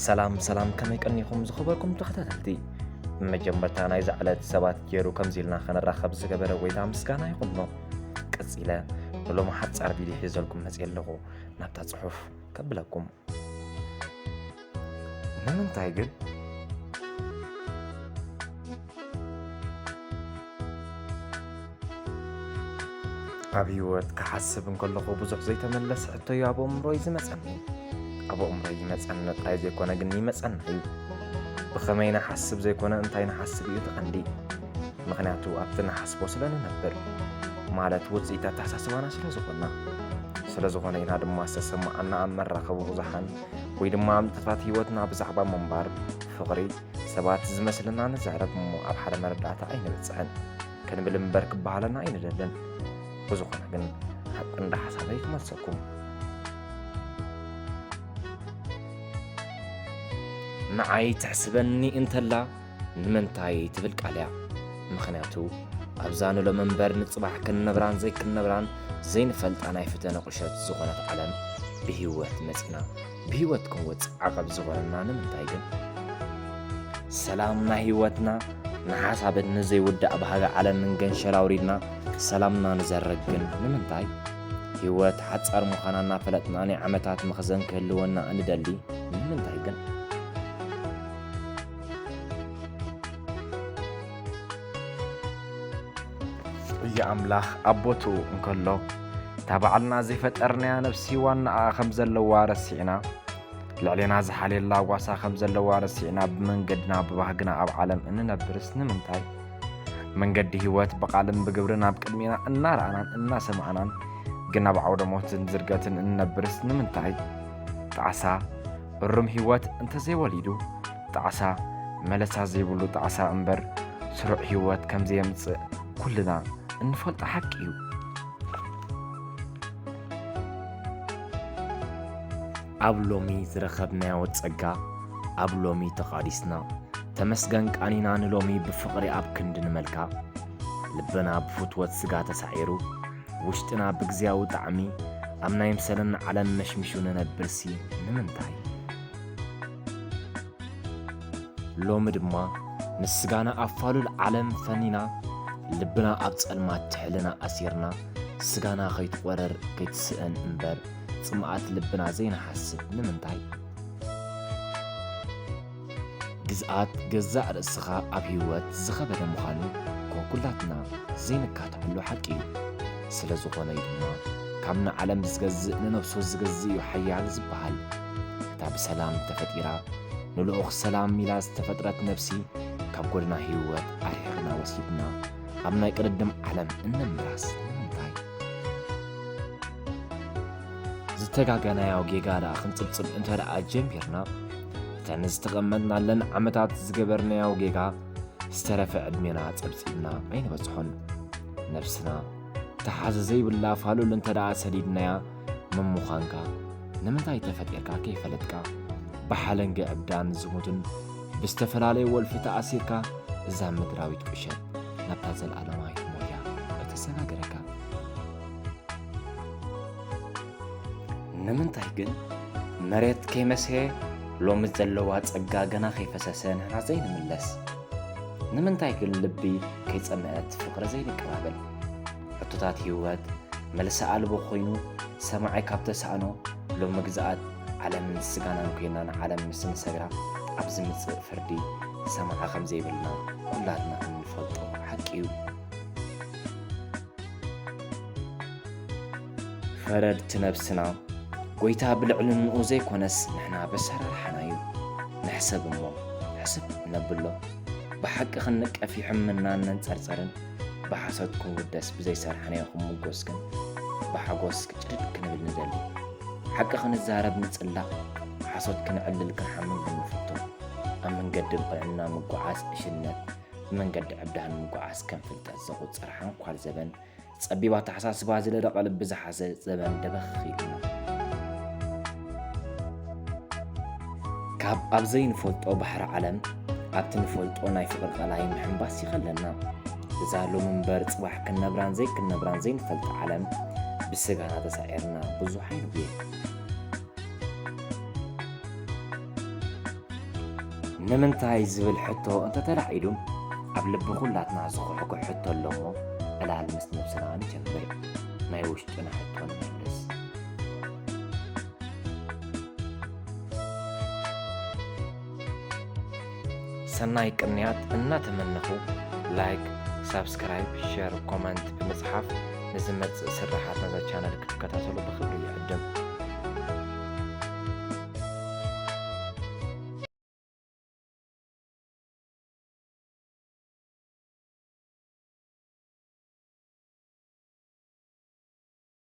ሰላም ሰላም፣ ከመይ ቀኒኹም ዝኸበርኩም ተኸታተልቲ? መጀመርታ ናይዛ ዕለት ሰባት ገይሩ ከምዚ ኢልና ከነራኸብ ዝገበረ ጎይታ ምስጋና ይኹኖ። ቀጺለ ንሎም ሓጻር ቪድዮ ሒዘልኩም መጽየ ኣለኹ። ናብታ ጽሑፍ ከብለኩም። ንምንታይ ግን? ኣብ ህይወት ክሓስብ እንከለኹ ብዙሕ ዘይተመለሰ ሕቶ እዩ ኣብ ኣእምሮይ ዝመጸኒ። ኣብ ኣእምሮይ ይመጸኒ ጥራይ ዘይኮነ ግን ይመጸና እዩ። ብኸመይ ንሓስብ ዘይኮነ እንታይ ንሓስብ እዩ እቲ ቀንዲ። ምኽንያቱ ኣብቲ ንሓስቦ ስለ ንነብር፣ ማለት ውጽኢት ኣተሓሳስባና ስለ ዝኾና። ስለ ዝኾነ ኢና ድማ ዝተሰማዓና ኣብ መራኸቢ ብዙሓን ወይ ድማ ኣብ ንጥፈታት ህይወትና ብዛዕባ ምንባር፣ ፍቕሪ፣ ሰባት ዝመስለና ንዛረብ እሞ ኣብ ሓደ መረዳእታ ኣይንበጽሕን። ክንብል እምበር ክበሃለና ኣይንደልን። ብዝኾነ ግን ኣብ ቀንዲ ሓሳበይ ክመልሰኩም። ንዓይ ትሕስበኒ እንተላ ንምንታይ ትብል ቃል እያ። ምኽንያቱ ኣብዛ ንሎም እምበር ንጽባሕ ክንነብራን ዘይክንነብራን ዘይንፈልጣ ናይ ፈተነ ቁሸት ዝኾነት ዓለም ብህይወት መጺና ብህይወት ክንወጽእ ዓቐብ ዝኾነና ንምንታይ ግን? ሰላም ናይ ህይወትና ንሓሳብን ንዘይውዳእ ባህጊ ዓለምን ገንሸል ኣውሪድና ሰላምና ንዘርግ ግን ንምንታይ? ህይወት ሓጻር ምዃና እናፈለጥና ናይ ዓመታት መኽዘን ክህልወና እንደሊ ንምንታይ ግን? እያ ኣምላኽ ኣብ ቦትኡ እንከሎ፣ እታ ባዕልና ዘይፈጠርናያ ነፍሲ ዋናኣ ከም ዘለዋ ረሲዕና፣ ልዕሌና ዝሓልየላ ጓሳ ከም ዘለዋ ረሲዕና፣ ብመንገድና ብባህግና ኣብ ዓለም እንነብርስ ንምንታይ? መንገዲ ህይወት ብቓልን ብግብርን ኣብ ቅድሜና እናረኣናን እናሰማዕናን፣ ግን ኣብ ዓውደ ሞትን ዝርገትን እንነብርስ ንምንታይ? ጣዕሳ እሩም ህይወት እንተዘይወሊዱ፣ ጣዕሳ መለሳ ዘይብሉ ጣዕሳ እምበር፣ ስሩዕ ህይወት ከም ዘየምጽእ ኩልና እንፈልጦ ሓቂ እዩ። ኣብ ሎሚ ዝረኸብናዮ ጸጋ፣ ኣብ ሎሚ ተቓዲስና፣ ተመስገን ቃኒና ንሎሚ ብፍቕሪ ኣብ ክንዲ ንመልካ፣ ልብና ብፍትወት ስጋ ተሳዒሩ፣ ውሽጥና ብግዝያዊ ጣዕሚ ኣብ ናይ ምሰልን ዓለም መሽሚሹ ንነብርሲ ንምንታይ? ሎሚ ድማ ንስጋና ኣብ ፋሉል ዓለም ፈኒና፣ ልብና ኣብ ጸልማት ትሕልና ኣሲርና፣ ስጋና ከይትቆረር ከይትስእን እምበር፣ ጽምኣት ልብና ዘይንሓስብ ንምንታይ? ግዝኣት ገዛእ ርእስኻ ኣብ ህይወት ዝኸበደ ምዃኑ እኮ ኩላትና ዘይንካትዓሉ ሓቂ እዩ። ስለ ዝኾነ እዩ ድማ ካብ ንዓለም ዝገዝእ ንነብሱ ዝገዝእ እዩ ሓያል ዝበሃል። እታ ብሰላም ተፈጢራ ንልኡኽ ሰላም ኢላ ዝተፈጥረት ነብሲ ካብ ጎደና ህይወት ኣርሒቕና ወሲድና ኣብ ናይ ቅድድም ዓለም እነምራስ ንምንታይ? ዝተጋገናዮ ጌጋ ደኣ ክንጽብጽብ እንተ ደኣ ጀሚርና፣ እተን ዝተቐመጥናለን ዓመታት ዝገበርናዮ ጌጋ ዝተረፈ ዕድሜና ጸብጺብና ኣይንበጽሖን። ነብስና ተሓዘ ዘይብላ ፋሉል እንተ ደኣ ሰዲድናያ፣ መን ምዃንካ፣ ንምንታይ ተፈጢርካ ከይፈለጥካ፣ ብሓለንጊ ዕብዳን ዝሙትን ብዝተፈላለየ ወልፊ ተኣሲርካ፣ እዛ ምድራዊት ቁሸት ናብታ ዘለኣለማዊት ሞት እያ እተሰጋግረካ። ንምንታይ ግን መሬት ከይመስየ ሎሚ ዘለዋ ጸጋ ገና ከይፈሰሰ ንሕና ዘይንምለስ? ንምንታይ ግን ልቢ ከይጸምአት ፍቕሪ ዘይንቀባበል? ሕቶታት ህይወት መልሲ ኣልቦ ኮይኑ ሰማዒ ካብ ተሳእኖ፣ ሎም መግዛኣት ዓለምን ስጋናን ኮይና ንዓለም ምስ ንሰግራ ኣብ ዝምጽእ ፍርዲ ሰማዒ ከም ዘይብልና ኩላትና እንፈልጦ ሓቂ እዩ። ፈረድቲ ነብስና፣ ጎይታ ብልዕልንኡ ዘይኮነስ ንሕና በሰራርሓና እዩ። ንሕሰብ እሞ፣ ሕስብ ነብሎ። ብሓቂ ክንንቀፍ ይሕምናን ነንጸርጸርን፣ ብሓሶት ክንውደስ ብዘይሰራሕናዮ ክንምጎስ ግን፣ ብሓጎስ ጭድድ ክንብል ንደሊ። ሓቂ ክንዛረብ ንጽላእ፣ ሓሶት ክንዕልል ክንሓምን ግን ንፍቶ። ኣብ መንገዲ ብቕንዕና ምጉዓዝ ዕሽነት፣ ብመንገዲ ዕብዳን ምጉዓዝ ከም ፍልጠት ዘቑጽር ሓንኳል ዘበን፣ ጸቢብ ኣተሓሳስባ ዝለደቐ ልቢ ዝሓዘ ዘበን ደበኽ ኢሉና። ካብ ኣብ ዘይንፈልጦ ባሕሪ ዓለም ኣብቲ ንፈልጦ ናይ ፍቕሪ ቀላይ ምሕንባስ ይኸለና። እዛ ሎም እምበር ጽባሕ ክንነብራን ዘይክንነብራን ዘይንፈልጥ ዓለም ብስጋና ተሳዒርና ብዙሕ ኣይንጉየ። ንምንታይ ዝብል ሕቶ እንተተላዒሉ፣ ኣብ ልቢ ኩላትና ዝኹሕኩሕ ሕቶ ኣሎ እሞ፣ ዕላል ምስ ነብስና ንጀምር። ናይ ውሽጥና ሕቶ ንምልስ። ሰናይ ቅንያት እናተመነኹ፣ ላይክ፣ ሳብስክራይብ፣ ሸር፣ ኮመንት ብምጽሓፍ ንዝመጽእ ስራሓት ናይዛ ቻነል ክትከታተሉ ብኽብሪ ይዕድም።